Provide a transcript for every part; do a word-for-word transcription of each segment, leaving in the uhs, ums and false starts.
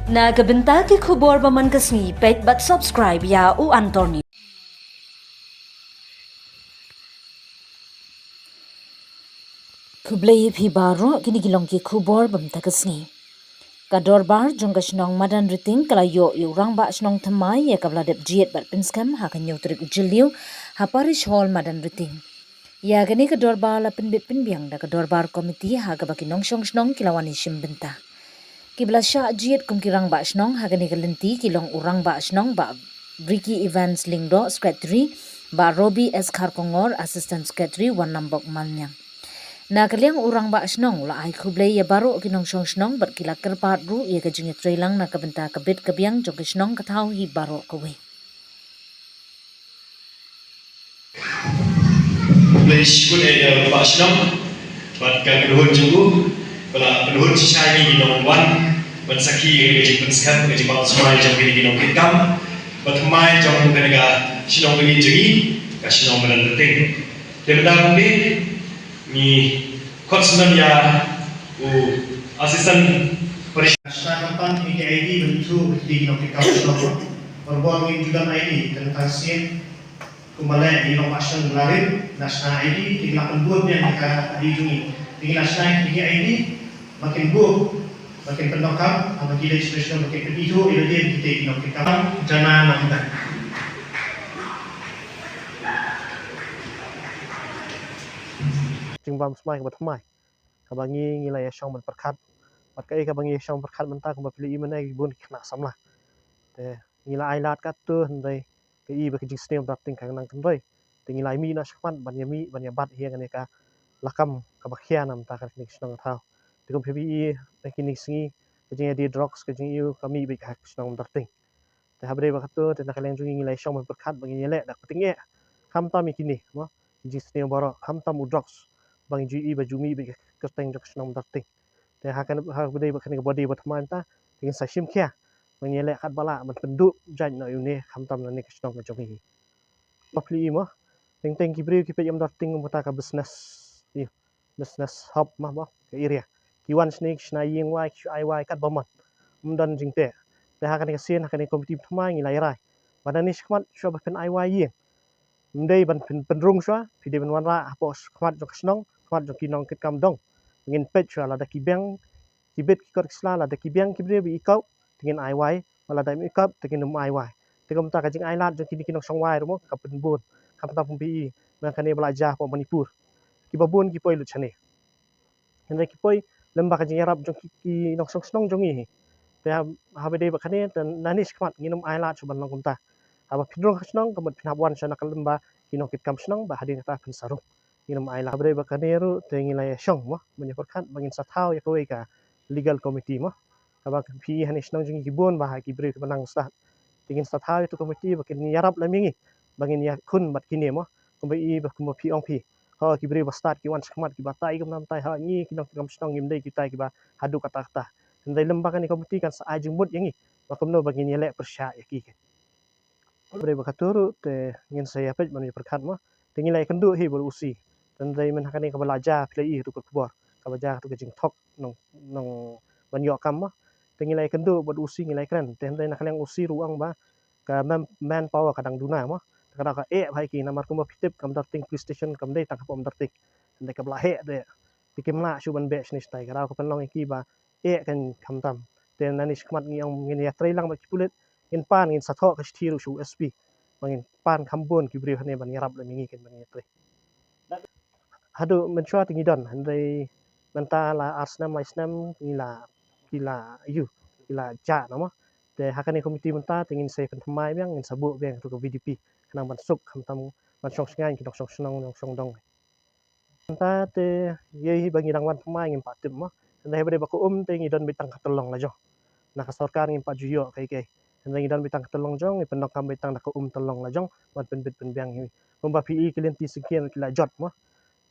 Na ka bynta ki khubor ba man ka sngi, peit bad subscribe ïa U Anthony. Khublei ïa phi baroh, kine ki long ki khubor ba mynta ka sngi. Ka dorbar jong ka shnong Madanriting ka la ïoh ïa u rangbah shnong thymmai ïa kaba la dep jied bad pynskhem ha ka hynñiew tarik u Jylliew ha Parish Hall Madanriting. Ïa kane ka dorbar la pynbit pynbiang da ka dorbar komiti ha kaba ki nongshong shnong ki la wan ïashim bynta. Kiba la shah jied kum ki rangbah shnong ha kane ka lynti ki long u rangbah shnong Bah Ricky Evans Lyngdoh, Secretary, Bah Robbie S Kharkongor, Assistant Secretary, Wanambok Malniang. Na ka liang u rangbah shnong u la ai khublei ïa baroh ki nongshong shnong bad ki la kyrpad ruh ïa ka jingïatreilang na ka bynta ka bit ka biang jong ka shnong ka thaw hi baroh kawei. Khublei shibun ïa u rangbah shnong bad ka kynhun jong u ba la pynhun shisha ïa ngi nongwan ban sakhi ïa ka jingpynskhem, ka jingbam smai jong kine ki nongkitkam ba thymmai jong kane ka shnong ba ïeit jong ngi, ka shnong Madanriting. Te mynta kumne ngi khot sngewbha ïa u Assistant Parish. Shna khamtam ki I D ban ithuh ki nongkitkam shnong. Baroh ngin ju don I D, tang tang sien. Kumba leh ngi long ba shnong la rit, la shna I D, te ngi la pynbud biang ïa ka I D jong ngi. Te ngi la shna ïa ki I D ba kin buh, ba kin pyndonkam, haba ki leit shnong shnong ba kin pynithuh ïa lade kita ki nongkitkam. Jana na kita. Jingbam smai kaba thymmai kaba ngi, ngi la ïashong ban pyrkhat. Bad kaei kaba ngi ïashong pyrkhat mynta kumba phi la i mynne ki bun ki khynnah samla. Te ngi la ai lad katto hynrei ka i ba ka jingsniew Madanriting ka nang kynroi. Te ngi la mih noh shakhmat ban ïa mih ban ïa bat ïa kane ka lakam kaba khia na bynta kane ka shnong ka thaw. Te kum phi i na kine ki sngi ka jingïadei drugs, ka jingïoh ka mih beit ha ka shnong Madanriting. Te haba dei ba kato te na ka liang jong ngi ngi la ïashong ban pyrkhat ba ngin ïaleh da ka pyrthei. Khamtam ïa kine mo, ki jingsniew baroh, khamtam u drugs ba ngi ju i ba ju mih beit ha ka kyrteng jong ka shnong Madanriting. Te ha kane, haba dei ba kane ka body ba thymmai mynta te ngin sa shim khia ba ngin ïaleh katba lah ban pynduh jait noh ïa une khamtam na kane ka shnong ka jong ngi. Ba phi i mo, teng teng ki briew ki peit ïa Madanriting kum kata ka business, ïa, business hub mo, mo, ka area. Ki wan shane ki shna ïing wai, ki shu ai wai katba mon. Ym don jingteh. Te ha kane ka sien ha kane ka komiti ba thymmai ngi la ïa rai ba na ne shakhmat shuwa ba phin ai wai ïing, ym dei ban pyn, pynrung shuwa, phi dei ban wanrah hapoh khmat jong ka shnong, khmat jong ki nongkitkam dong. Ngin peit shuwa lada ki biang ki bit ki kot ki sla, lada ki biang ki briew ba i kop te ngin ai wai, lada im i kop te ngin ym ai wai. Te kumta ka jingai lad jong kine ki nongshong wai ruh mo ka pynbun. Khamtam kum phi i, na kane ba la jia hapoh Manipur, kiba bun ki poi lut shane. Hynrei ki poi lem bad ka jingïarap jong ki, ki nongshong shnong jong ngi hi. Te ha, haba dei ba kane te na ne shakhmat ngin ym ai lad shuh ban long kumta. Haba phin rung ha shnong ka mut phin hap wan shuwa na ka lem bad ki nongkitkam shnong ba hadien kata phin sa rung. Ngin ym ai lad. Haba dei ba kane ruh te ngi la ïashong mo ban ïa pyrkhat ba ngin sa thaw ïa kawei ka legal committee mo. Kaba phi i ha ne shnong jong ngi ki bun bha ki briew kiba nang stad. Te ngin sa thaw ïa tu committee ba kin ïarap lem ïa ngi ba ngin ïakhun bad kine mo. Kumba i ba kumba phi ong phi, ha ki briew ba stad ki wan shakhmat kiba tai kumba tai, ha ngi ki nongkitkam shnong ngim dei kita kiba haduh katta katta. Hynrei lem bad kane committee kan sa ai jingmut ïa ngi ba kumno ba ngin ïaleh pyrshah ïa ki. Haba dei ba kato ruh te ngin sa ïa peit ban ïa pyrkhat mo. Te ngi la ïakynduh hi bad u O C. Te hynrei mynta kane kaba la jia phi la i tu ka khubor kaba jia tu ka jingthok nong, nong ban ïoh kam mo. Te ngi la ïakynduh bad u O C, ngi la ïakren. Te hynrei na ka liang u O C ruh u ong ba ka man, manpower ka dang duna mo. Te ka daw ka eh bha ïa ki namar kumba phi tip ka Madanriting police station kam dei tang hapoh Madanriting. Hynrei kaba la heh de te kim lah shuh ban beh shane shatai, ka daw ka pynlong ïa ki ba eh kan khamtam. Te na ne shakhmat ngi ong ngin ïatrei lang bad ki pulit, ngin pan, ngin sa thoh ka shithi ruh sha u S P ba ngin pan kham bun ki briew hangne ban ïarap lem ïa ngi, kin ban ïatrei. Haduh mynshuwa te ngi don, hynrei mynta la ar snem lai snem ngi la, ki la ïoh, ki la jah noh mo. Te ha kane committee mynta te ngin sa pynthymmai biang, ngin sa buh biang ruh ka V D P khnang ban suk khamtam ban shong shngaiñ ki nongshong shnong nongshong dong. Mynta te ïa hi ba ngi dang wan thymmai ngim pat tip mo. Hynrei haba dei ba ka um te ngi don beit tang ka tyllong la jong. Na ka sorkar ngim pat ju ïoh kaei kaei. Hynrei ngi don beit tang ka tyllong jong, ngi pyndonkam beit tang da ka um tyllong la jong ban pynbit pynbiang hi. Kumba phi i ki lynti syngkien ki la jot mo.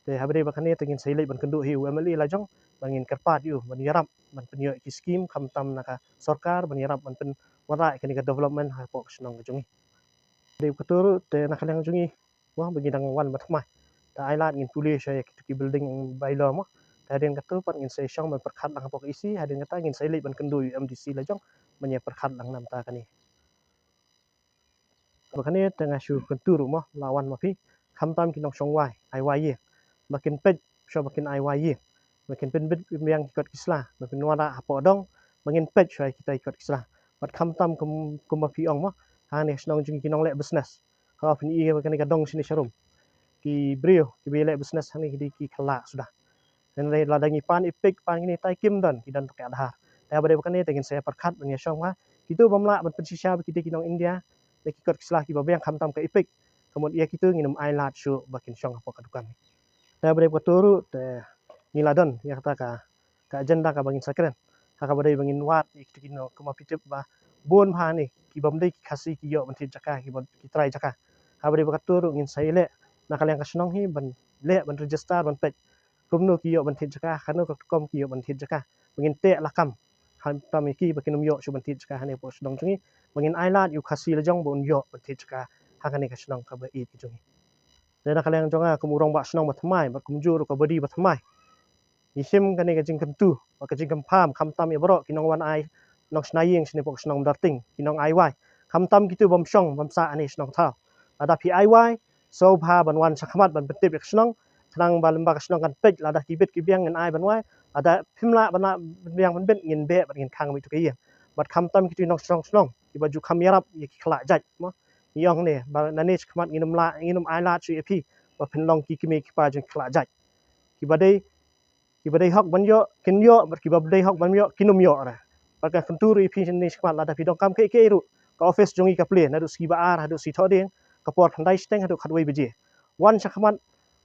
Te haba dei ba kane te ngin sa ïaleit ban kynduh hi u M L A la jong ba ngin kyrpad ïa u ban ïarap ban pynïoh ki skim khamtam na ka sorkar ban ïarap ban pynwanrah ïa kane ka development hapoh ka shnong ka jong ngi. Dei ba kato ruh te na ka liang jong ngi mo, ba ngi dang wan ba thymmai, te ai lad ngin pule sha ïa kitu ki building bylaw mo. Te hadien kato pat ngin sa ïashong ban pyrkhat lang hapoh ka E C, hadien kata ngin sa ïaleit ban kynduh ïa u M D C la jong ban ïa pyrkhat lang namar kane. Ba kane te nga shu kyntu ruh mo la wan ma phi, khamtam ki nongshong wai, ai wai ïing, ba kin peit shuwa ba kin ai wai ïing, ba kin pynbit pynbiang ki kot ki sla, ba kin wanrah hapoh dong, ba ngin peit shuwa kita ki kot ki sla. Bad khamtam kum, kum ba phi ong mo, hangne shnong jong ngi ki nongleh business, ka phin ïohi ba kane ka dong shane sharum, ki briew kiba leh business hangne ki dei ki khlak suda. Hynrei lada ngi pan ïa peit pan kine tai kim don, ki don tang ka Aadhaar. Te ba dei ba kane te ngin sa ïa pyrkhat ban ïa shong ha kito bym lah ban pynshisha ba ki dei ki nong India, da ki kot ki sla kiba biang, khamtam ka EPIC. Ka mut ïa kito ngin ym ai lad shuh ba kin shong hapoh ka dukan. Te ba dei ba kato ruh te ngi la don ïa kata ka, ka agenda kaba ngin sa kren, ha kaba dei ba ngin wad ïa kito ki nong, kumba phi tip ba bun bha ne ki bym dei ki Khasi ki ïoh ban thied jaka, ki bym, ki trai jaka. Ha ba dei ba kato ruh ngin sa ïaleh na ka liang ka shnong hi ban leh ban register ban peit kumno ki ïoh ban thied jaka, kano ka rukom ki ïoh ban thied jaka, ba ngin teh lakam. Khamtam ïa ki ba kin ym ïoh shuh ban thied jaka hangne hapoh shnong jong ngi, ba ngin ai lad ïa u Khasi la jong ba un ïoh ban thied jaka ha kane ka shnong kaba ïeit ka jong ngi. Te na ka liang jong nga kum u rangbah shnong ba thymmai bad kumjuh ruh ka body ba thymmai, ngi shim kane ka jingkyntu bad ka jingkyrpad khamtam ïa baroh ki nongwan ai, nongshna ïing shane hapoh ka shnong Mawdarting, ki nong ai wai, khamtam kito bym shong bym sah hangne shnong thaw. Lada phi ai wai, sngewbha ban wan shakhmat ban pyntip ïa ka shnong, khnang ba lem bad ka shnong kan peit, lada ki bit ki biang ngin ai ban wai, lada phim lah ban lah ban biang ban bit ngin beh bad ngin khang beit ïa ka ïing. Bad khamtam kito ki nongshong shnong kiba ju kham ïarap ïa ki khlak jait mo. Ngi ong ne ba nangne shakhmat ngin ym lah, ngin ym ai lad shuh ïa phi ba phin long ki kmie ki kpa jong ki khlak jait. Kiba dei, kiba dei hok ban ïoh kin ïoh, bad kiba dei hok ban ïoh kin ym ïoh re. Bad ka kyntu ruh ïa phi nangne shakhmat, lada phi donkam kaei kaei ruh, ka office jong ngi ka plie naduh sngi ba ar haduh sngi Thohdieng, ka por khyndai shiteng haduh khatwei baje. Wan shakhmat,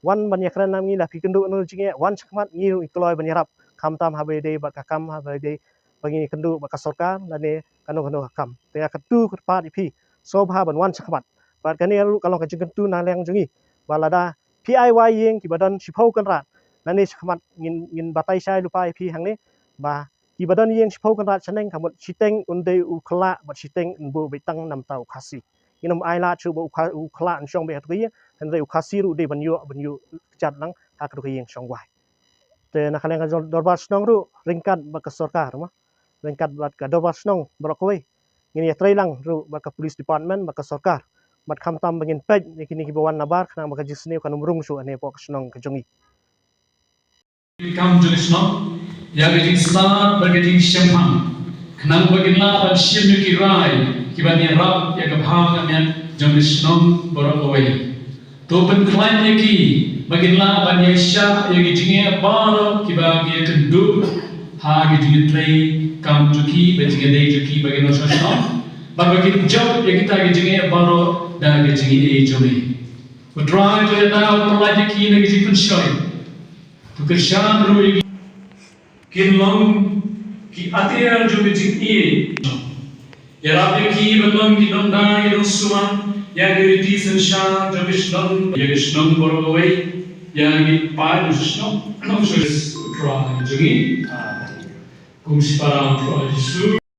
wan ban ïakren lang ngi, la phi kynduh na jingeh, wan shakhmat, ngi ruh ngi kloi ban ïarap, khamtam haba ïadei bad ka kam, haba ïadei ba ngi kynduh bad ka sorkar lane kano kano ka kam. Te nga kyntu kyrpad ïa phi, sngewbha ban wan shakhmat. Bad kane ruh ka long ka jingkyntu na liang jong ngi, ba lada phi ai wai ïing kiba don shiphew kynrad, nangne shakhmat ngin, ngin batai shai lypa ïa phi hangne, ba kiba don ïing shiphew kynrad shaneng, ka mut shiteng un dei u khlak bad shiteng un buh beit tang namar u Khasi. Ngin ym ai lad shuh ba u kha-, u khlak un shong beit ha kato ka ïing, hynrei u Khasi ruh dei ban ïoh, ban ïoh kjat lang ha kato ka ïing shong wai. Te na ka liang ka jor-, dorbar shnong ruh ryngkat bad ka sorkar mo, ryngkat bad ka dorbar shnong baroh kawei, ngin ïatrei lang ruh bad ka police department bad ka sorkar, bad khamtam ba ngin peit ïa kine kiba wan nabar, khnang ba ka jingsniew kan ym rung shuh hangne hapoh ka shnong ka jong ngi. Kam jong ka shnong, ïa ka jingstad bad ka jingshemphang, khnang ba kin lah ban shim ïa ki rai kiban ïarap ïa ka bha ka miat jong ka shnong baroh kawei. To pynkhlaiñ ïa ki ba kin lah ban ïaishah ïa ki jingeh baroh kiba ki ïakynduh ha ki jingïatrei kam jong ki bad jingïadei jong ki bad ki nongshong shnong, bad ba kin jop ïa kita ki jingeh baroh da ka jingaiei jong me. Ko Trai, to ïada bad pynlait ïa ki na ka jingpynshoi. To kyrshan ruh ïa ki, kin long ki atiar jong ka jingaiei. Ïarap ïa ki ban long ki nongdai, ki nongsumar ïa ka riti synshar jong ka shnong, ïa ka shnong baroh kawei, ïa ki paid shnong, nongshong, Trai jong ngi. Amen. Kum shipara, Trai Jisu.